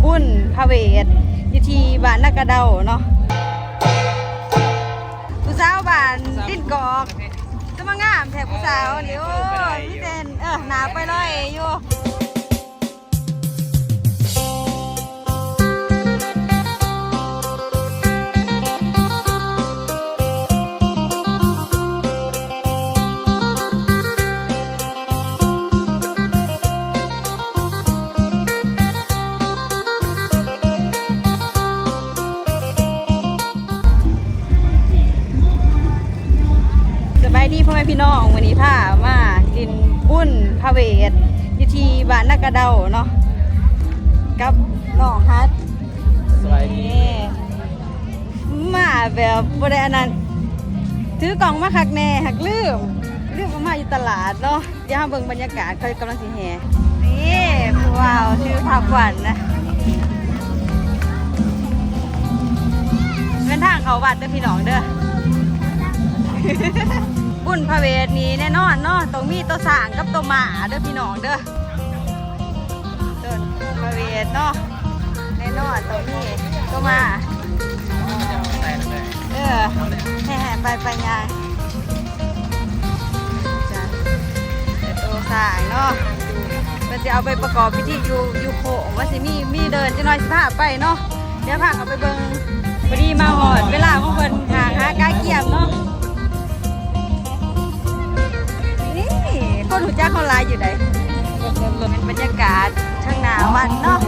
ບຸນພະເວດ ຢູ່ທີ່ບ້ານນາກະເດົາເນາະ. ຜູ້ສາວບ້ານດິນກອກ ຄືມາງາມແທ້ຜູ້ສາວນີ້ ໂອ້ຍ ມີແຕ່ ເອີ ໜ້າໄປລອຍຢູ່. ສະບາຍດີພໍ່ແມ່ພີ່ນ້ອງ ມື້ນີ້ພາມາຫຼິ້ນບຸນພະເວດ ຢູ່ທີ່ບ້ານນາກະເດົາເນາະ ກັບນ້ອງຮັດ. ສະບາຍດີ. ມາແບບບໍ່ໄດ້ອັນນັ້ນ ຖືກ້ອງມາຄັກແນ່ ຫາກລືມ ລືມເອົາມາຢູ່ຕະຫຼາດເນາະ. ດຽວເຮົາເບິ່ງບັນຍາກາດ ເຂົາກຳລັງຊິແຫ່. ນີ້ຜູ້ບ່າວຖືພາຂວັນນະ ເດີນທາງເຂົ້າວັດເດີພີ່ນ້ອງເດີ. ບຸນພະເວດນີ້ແນ່ນອນເນາະ ຕ້ອງມີໂຕຊ້າງກັບໂຕມ້າເດີພີ່ນ້ອງເດີ. ຕົ້ນພະເວດເນາະ ແນ່ນອນຕ້ອງມີໂຕມ້າ ເອີ ແຫ່ໄປ ໄປຍ່າງ ໂຕຊ້າງເນາະ ເພິ່ນຊິເອົາໄປປະກອບພິທີຢູ່ ຢູ່ໂຄ້ງ ວ່າຊິມີ ມີເດີນ ຈັກໜ້ອຍຊິພາໄປເນາະ. ດຽວພາເຂົ້າໄປເບິ່ງ. ພໍດີມາຮອດເວລາຂອງເພິ່ນ ຫາ ຫາກາກຽມເນາະ. ນີ້ຄົນຮູ້ຈັກເຮົາຫຼາຍຢູ່ໃດ໋. ເປັນບັນຍາກາດທາງໜ້າວັດເນາະ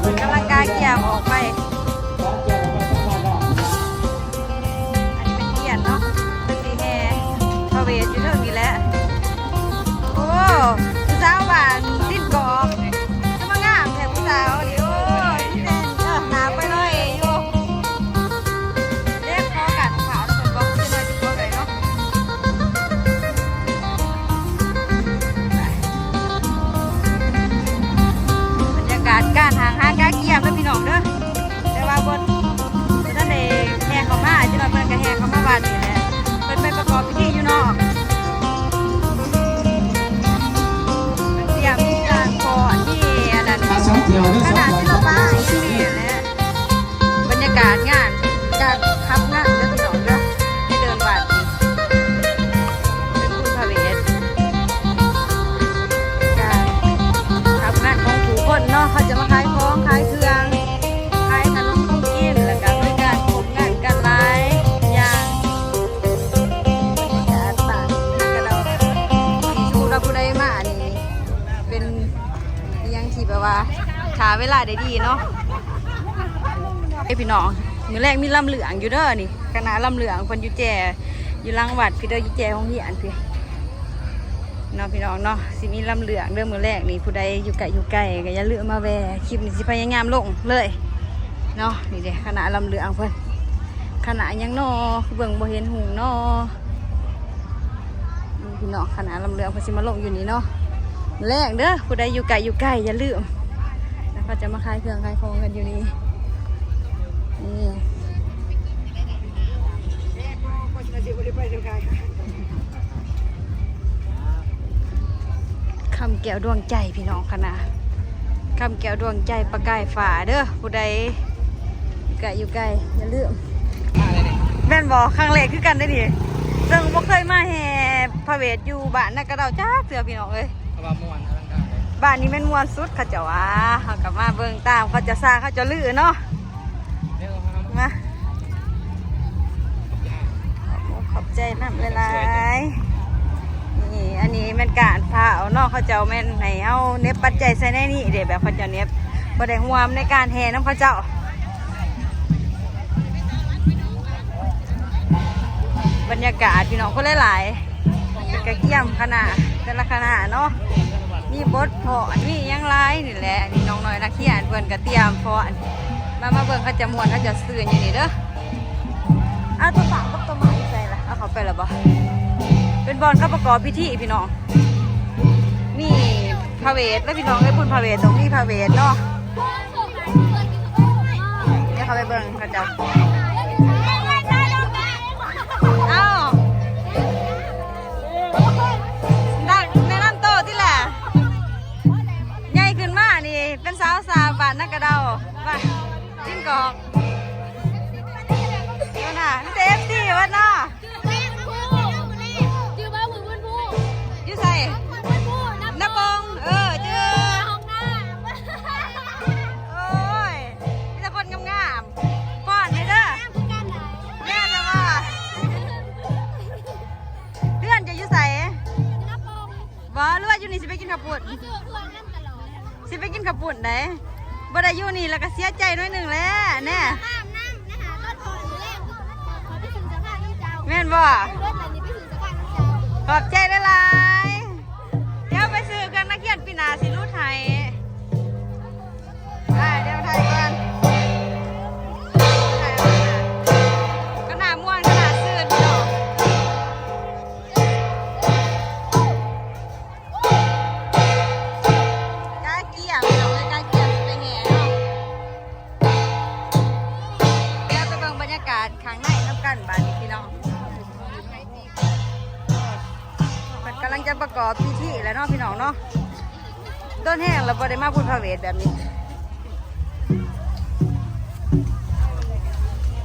ເພິ່ນກຳລັງກາກຽມອອກໄປ. ອັນນີ້ເປັນຂຽນເນາະ ເພິ່ນຊິແຫ່ພະເວດຢູ່ເທິງນີ້ແຫຼະ. ໂອ້ ຜູ້ສາວບ້ານດິນກອກ ຄືມາງາມແທ້ຜູ້ສາວນີ້ ໂອ້ຍ ມີແຕ່ ເອີ ໜ້າໄປລອຍຢູ່. ເດ້ ຂໍການຂາວເພິ່ນບອກ ເພິ່ນວ່າຊິບໍ່ໄດ້ເນາະ. ບັນຍາກາດການຫາ ຫາກາກຽມເດີພີ່ນ້ອງເດີ. ແຕ່ວ່າບໍ່ ບໍ່ທັນໄດ້ແຫ່ເຂົ້າມາ ຈັກໜ້ອຍເພິ່ນກະແຫ່ເຂົ້າມາວັດນີ້ແຫຼະ ເພິ່ນໄປປະກອບພິທີຢູ່ນອກ. ເພິ່ນຕຽມມີການຟ້ອນ ມີອັນນັ້ນ ຄະນະສິລະປະ ອີ່ຫຍັງນີ້ແຫຼະ. ບັນຍາກາດງານ ການຂັບງານເດີພີ່ນ້ອງເດີ ໃນເດີ່ນວັດນີ້ ເປັນບຸນພະເວດ ການຂັບງານຂອງຜູ້ຄົນເນາະ ເຂົາຈະມາຂາຍຂອງ ຂາຍເຄື່ອງ ຂາຍຂະໜົມຂອງກິນ ແລ້ວກະມີການພົບງານກັນຫຼາຍຢ່າງ. ບັນຍາກາດບ້ານນາກະເດົາ ສົມມຸດວ່າຜູ້ໃດມານີ້ ເປັນອີ່ຫຍັງທີ່ແບບວ່າຖ້າເວລາໄດ້ດີເນາະ. ເອີຍ ພີ່ນ້ອງ ມື້ແລງມີລຳເລື່ອງຢູ່ເດີນີ້ ຄະນະລຳເລື່ອງເພິ່ນຢູ່ແຈ ຢູ່ຫຼັງວັດພີ້ເດີ ຢູ່ແຈໂຮງຮຽນພີ້ເນາະ ພີ່ນ້ອງເນາະ. ຊິມີລຳເລື່ອງເດີມື້ແລງນີ້ ຜູ້ໃດຢູ່ໃກ້ຢູ່ໄກກະຢ່າລືມມາແວ່. ຄລິບນີ້ຊິພະຍາຍາມລົງເລີຍເນາະ. ນີ້ເດ ຄະນະລຳເລື່ອງເພິ່ນ ຄະນະຫຍັງນໍ ຄືເບິ່ງບໍ່ເຫັນຫຸ່ງນໍ. ນີ້ພີ່ນ້ອງ ຄະນະລຳເລື່ອງເພິ່ນຊິມາລົງຢູ່ນີ້ເນາະ ມື້ແລງເດີ. ຜູ້ໃດຢູ່ໃກ້ຢູ່ໄກຢ່າລືມ ແລ້ວເຂົາຈະມາຂາຍເຄື່ອງຂາຍຂອງກັນຢູ່ນີ້. ນີ້ ຄຳແກ້ວດວງໃຈ ພີ່ນ້ອງ ຄະນະ ຄຳແກ້ວດວງໃຈປະກາຍຟ້າເດີ. ຜູ້ໃດ ກະຢູ່ໄກ ຢ່າລືມ. ແມ່ນບໍ່? ຄັ້ງແລກຄືກັນເດ້ນີ້ ເຊິ່ງບໍ່ເຄີຍມາແຫ່ພະເວດຢູ່ບ້ານນາກະເດົາຈັກເທື່ອ ພີ່ນ້ອງເອີຍ. ແຕ່ວ່າມ່ວນອະລັງການເລີຍ ບ້ານນີ້ແມ່ນມ່ວນສຸດ ເຂົາເຈົ້າວ່າ. ເຮົາກະມາເບິ່ງຕາມເຂົາເຈົ້າສ້າງ ເຂົາເຈົ້າລືເນາະ. ມາ ຂອບໃຈນຳຫຼາຍໆ. ນີ້ ອັນນີ້ແມ່ນການພາເອົາເນາະ ເຂົາເຈົ້າແມ່ນໃຫ້ເຮົາເໜັບປັດໄຈໃສ່ໃນນີ້ເດ້ ແບບເຂົາເຈົ້າເໜັບ ບໍ່ໄດ້ຮ່ວມໃນການແຫ່ນຳເຂົາເຈົ້າ. ບັນຍາກາດ ພີ່ນ້ອງ ຄົນຫຼາຍໆ ເພິ່ນກະກຽມຄະນະ ແຕ່ລະຄະນະເນາະ ມີບົດຟ້ອນ ມີຫຍັງຫຼາຍນີ້ແຫຼະ. ນີ້ນ້ອງນ້ອຍນັກຮຽນເພິ່ນກະຕຽມຟ້ອນ ມາ ມາເບິ່ງເຂົາເຈົ້າມ່ວນ ເຂົາເຈົ້າຊື່ນຢູ່ນີ້ເດີ. ເອົາ ໂຕສາງກັບໂຕໝາຢູ່ໃສລະ? ເອົາເຂົ້າໄປລະບໍ່? ເປັນບ່ອນເຂົາປະກອບພິທີພີ່ນ້ອງ ມີພະເວດເດີພີ່ນ້ອງເອີຍ. ບຸນພະເວດຕ້ອງມີພະເວດເນາະ. ດຽວເຂົ້າໄປເບິ່ງເຂົາເຈົ້າ. ເອົ້າ ແນະນຳໂຕຕິລະ ໃຫຍ່ຂຶ້ນມາ. ເປັນສາວສາວບ້ານນາກະເດົາ ບ້ານຈິງກອກ ເບິ່ງໜ້າ ມີແຕ່ເອັຟຊີເບິດເນາະ. ຢູ່ໃສ? ນາປົງ ເອີ ຈື່ ໂອ້ຍ ມີແຕ່ຄົນງາມໆ ຟ້ອນໃຫ້ເດີ ແມ່ນແລ້ວບໍ່? ເຮືອນເຈົ້າຢູ່ໃສ? ບໍ່ ຫຼືວ່າຢູ່ນີ້ຊິໄປກິນເຂົ້າປຸ້ນ? ຊິໄປກິນເຂົ້າປຸ້ນໃດ໋ ບໍ່ໄດ້ຢູ່ນີ້ແລ້ວກໍເສຍໃຈໜ້ອຍໜຶ່ງແຫຼະແນ່. ແມ່ນບໍ່? ຂອບໃຈຫຼາຍໆ ດຽວໄປຊື້ເຄື່ອງນັກຮຽນ ປີໜ້າຊິຫຼຸດໃຫ້. ໄປ ດຽວຖ່າຍກ່ອນ ກໍໜ້າມ່ວນຂະໜາດຊື່ນເນາະ. ກາກຽມ ພີ່ນ້ອງເອີຍ ກາກຽມຊິໄປແຫ່ເນາະ. ດຽວໄປເບິ່ງບັນຍາກາດຂ້າງໃນນຳກັນບາດນີ້ພີ່ນ້ອງ. ເພິ່ນກຳລັງຈະປະກອບພິທີແລ້ວເນາະ ພີ່ນ້ອງເນາະ. ໂດນແຮງແລ້ວບໍ່ໄດ້ມາບຸນພະເວດແບບນີ້.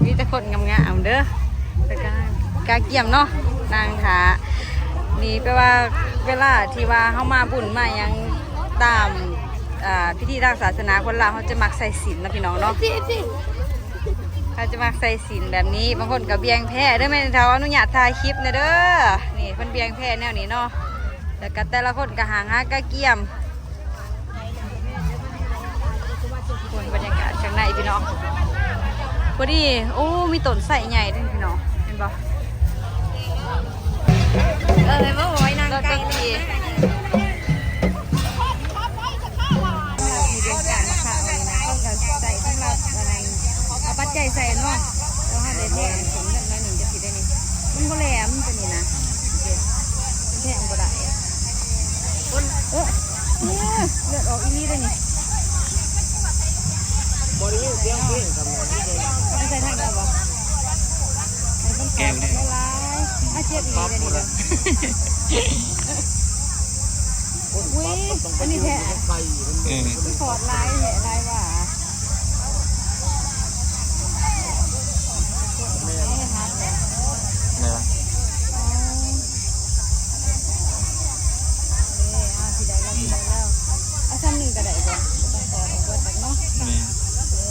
ມີແຕ່ຄົນງາມໆເດີ ແລ້ວກໍກະກຽມເນາະ ນັ່ງຖ້າ. ນີ້ແປວ່າເວລາທີ່ວ່າເຮົາມາບຸນມາຫຍັງຕາມ ອ່າ ພິທີທາງສາສະໜາຄົນລາວ ເຮົາຈະມັກໃສ່ສິນເນາະ ພີ່ນ້ອງເນາະ. ເຮົາຈະມັກໃສ່ສິນແບບນີ້ ບາງຄົນກໍບ່ຽງແພເດີ. ແມ່ນເຖົ້າອະນຸຍາດຖ່າຍຄລິບແດ່ເດີ. ນີ້ເພິ່ນບ່ຽງແພແນວນີ້ເນາະ ແລ້ວກໍແຕ່ລະຄົນກໍຫາງຫາກະກຽມ. ໂອ້ຍ ບັນຍາກາດຂ້າງໃນພີ່ນ້ອງ ພໍດີ. ໂອ້ ມີຕົ້ນໄຊໃຫຍ່ເດ້ພີ່ນ້ອງ ເຫັນບໍ່? ເອີ ບໍ່ໄວ້ນາງໄກ່ເລີຍ. ເຂົາກໍໃສ່ສຳລັບອັນນັ້ນ ເອົາປັດໄຈໃສ່ເນາະ. ແລ້ວເຮົາໄດ້ແທງເງິນໜ້ອຍໜຶ່ງ ຈັກຊິໄດ້ນີ້ ມັນບໍ່ແຫຼມຕົວນີ້ນະ ແທງບໍ່ໄດ້. ເອີ ເອີ ເລືອດອອກອີ່ຫຼີເດ້ນີ້. ບໍ່ໄດ້ຍິນສຽງເພງສ່ຳໃດ. ເອົາໄປໃສ່ທາງເດີບໍ່? ໃຫ້ມັນປອດຫຼາຍໆ. ອາ ເຈັບອີ່ຫຼີເດ້ນີ້ເດີ. ອຸ້ຍ ອັນນີ້ແທ້ ມັນປອດຫຼາຍແທ້ ຫຼາຍວ່າ. ແມ່ນ ແມ່ນ. ເອີ ເອົາ ຊິໄດ້ແລ້ວ ຊິໄດ້ແລ້ວ. ເອົາສ່ຳໜຶ່ງກໍໄດ້ບໍ່? ບໍ່ຕ້ອງປອດອອກເບິດດອກເນາະ. ແມ່ນ. ເອີ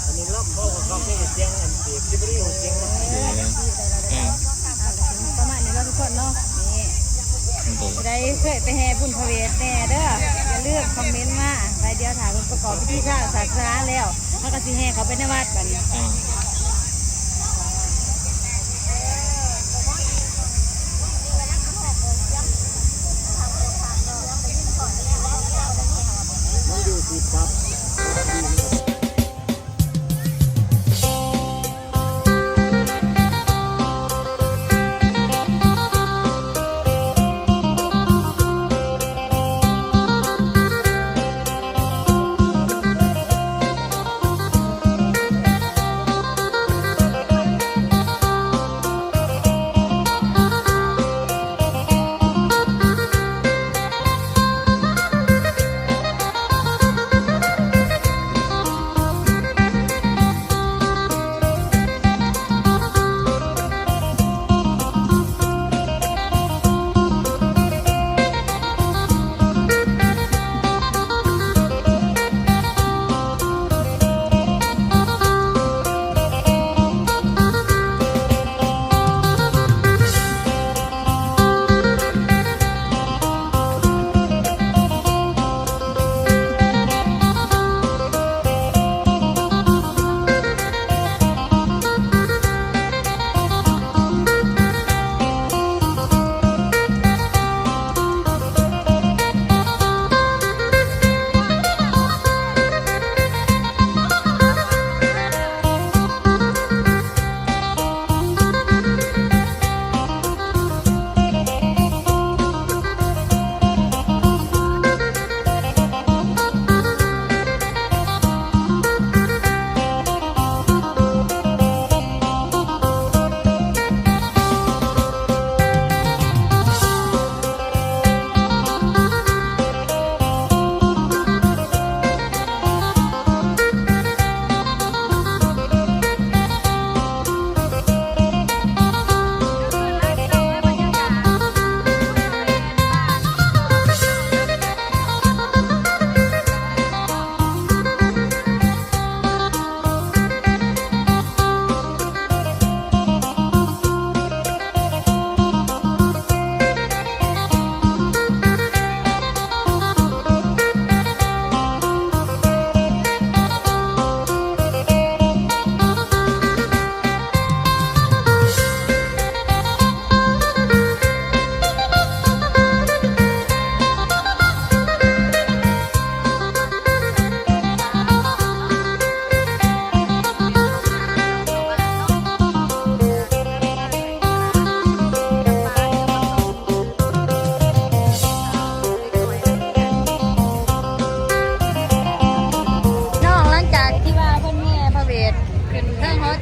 ອັນນີ້ລຳເວົ້າກັບເຂົາເປັນສຽງອັນເປັນຊິບໍ່ໄດ້ຍິນສຽງ. ເອີ ເອີ ປະມານນີ້ເນາະທຸກຄົນເນາະ. ນີ້ ຜູ້ໃດເຄີຍໄປແຫ່ບຸນພະເວດແດ່ເດີ ຢ່າລືມຄອມເມັນມາ. ໄປ ດຽວຖ້າເພິ່ນປະກອບພິທີທາງສາສະໜາແລ້ວ ເຮົາກໍຊິແຫ່ເຂົ້າໄປໃນວັດບັດນີ້. ມັນຢູ່ທີ່ປັບ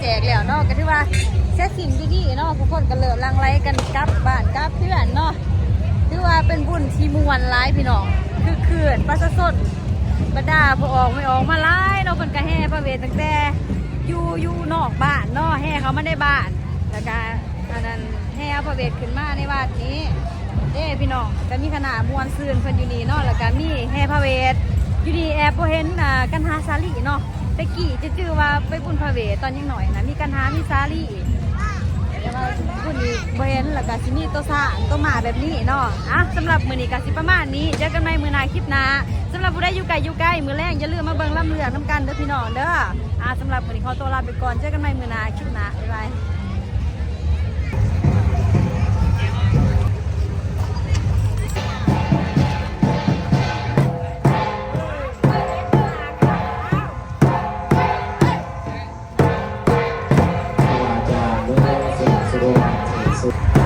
ແຈກແລ້ວເນາະ ກໍຖືວ່າເສັດສິ້ນພິທີເນາະ ຜູ້ຄົນກໍເລີ່ມຫຼັ່ງໄຫຼກັນກັບບ້ານກັບເຮືອນເນາະ. ຖືວ່າເປັນບຸນທີ່ມ່ວນຫຼາຍພີ່ນ້ອງ ຄຶກຄື້ນ ປະຊາຊົນ ບັນດາພໍ່ອອກແມ່ອອກມາຫຼາຍເນາະ. ເພິ່ນກໍແຫ່ພະເວດຕັ້ງແຕ່ຢູ່ ຢູ່ນອກບ້ານເນາະ ແຫ່ເຂົ້າມາໃນບ້ານ ແລ້ວກໍ ອັນນັ້ນແຫ່ເອົາພະເວດຂຶ້ນມາໃນວັດນີ້ເດ້ພີ່ນ້ອງ. ກໍມີຄະນະມ່ວນຊື່ນເພິ່ນຢູ່ນີ້ເນາະ ແລ້ວກໍມີແຫ່ພະເວດຢູ່ນີ້. ແອບບໍ່ເຫັນ ອ່າ ກັນຫາສາລີເນາະ ແຕ່ກີ້ຈະຈື່ວ່າໄປບຸນພະເວດຕອນຍັງໜ້ອຍນະ ມີກັນຫາ ມີສາລີ ແຕ່ວ່າບຸນນີ້ບໍ່ເຫັນ. ແລ້ວກໍຊິມີໂຕຊ້າງໂຕມ້າແບບນີ້ເນາະ. ອ່ະ ສຳລັບມື້ນີ້ກໍຊິປະມານນີ້ ເຈີກັນໃໝ່ມື້ໜ້າຄລິບໜ້າ. ສຳລັບຜູ້ໃດຢູ່ໃກ້ຢູ່ໄກ ມື້ແລງຢ່າລືມມາເບິ່ງລຳເລື່ອງນຳກັນເດີພີ່ນ້ອງເດີ. ອ່າ ສຳລັບມື້ນີ້ຂໍຕົວລາໄປກ່ອນ ເຈີກັນໃໝ່ມື້ໜ້າ ຄລິບໜ້າ ບາຍບາຍ. ຄະບາອາຈານເດີ ສະຫວັດສະຫວັດ